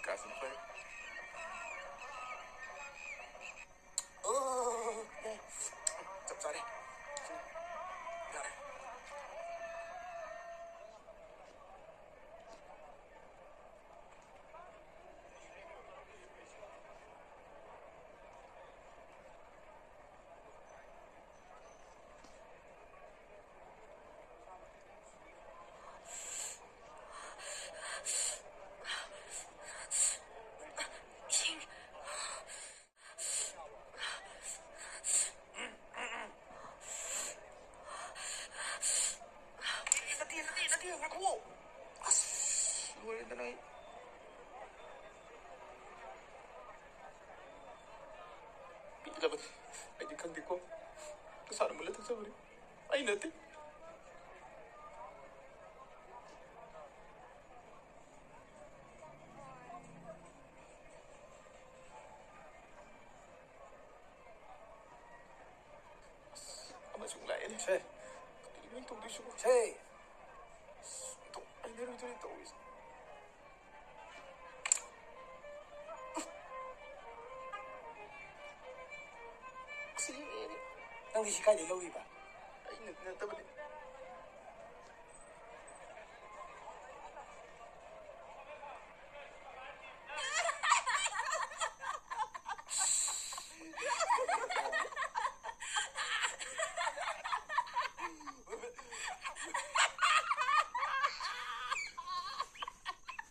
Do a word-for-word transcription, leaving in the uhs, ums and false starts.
ꯀꯥꯁꯤꯅ ꯐꯔꯦ꯫ ꯑꯣ, ꯌꯥꯏ꯫ ꯆꯞ ꯆꯥꯔꯦ꯫ ꯌꯥꯔꯦ꯫ ꯏꯁꯤꯡ꯫ ꯅꯠꯇꯦ, ꯅꯠꯇꯦ, ꯅꯠꯇꯦ, ꯉꯥꯏꯈꯨꯋꯣ꯫ ꯑꯁ, ꯂꯣꯏꯔꯦꯗꯅ ꯑꯩ꯫ ꯄꯤꯗꯕꯅꯤ꯫ ꯑꯩꯗꯤ ꯈꯪꯗꯦꯀꯣ꯫ ꯅꯁꯥꯅ ꯃꯨꯜꯂ ꯊꯛꯆꯕꯅꯤ꯫ ꯑꯩ ꯅꯠꯇꯦ꯫ ꯑꯁ, ꯑꯃꯁꯨ ꯂꯥꯛꯑꯦꯅꯦ꯫ ꯁꯦ꯫ ꯀꯔꯤꯅꯣ ꯑꯩ ꯇꯧꯗꯣꯏꯁꯤꯕꯣ? ꯁꯦ꯫ ꯑꯁ, ꯑꯣꯟꯊꯣꯛ ꯍꯩꯅꯔꯣꯏꯗꯣꯔꯤ ꯇꯧꯔꯤꯁꯦ꯫ ꯑꯁ, ꯌꯦꯡꯉꯦꯅꯦ꯫ ꯅꯪꯗꯤ ꯁꯤ ꯀꯥꯏꯗꯩ ꯂꯧꯔꯤꯕ? ꯑꯩꯅ ꯅꯠꯇꯕꯅꯦ꯫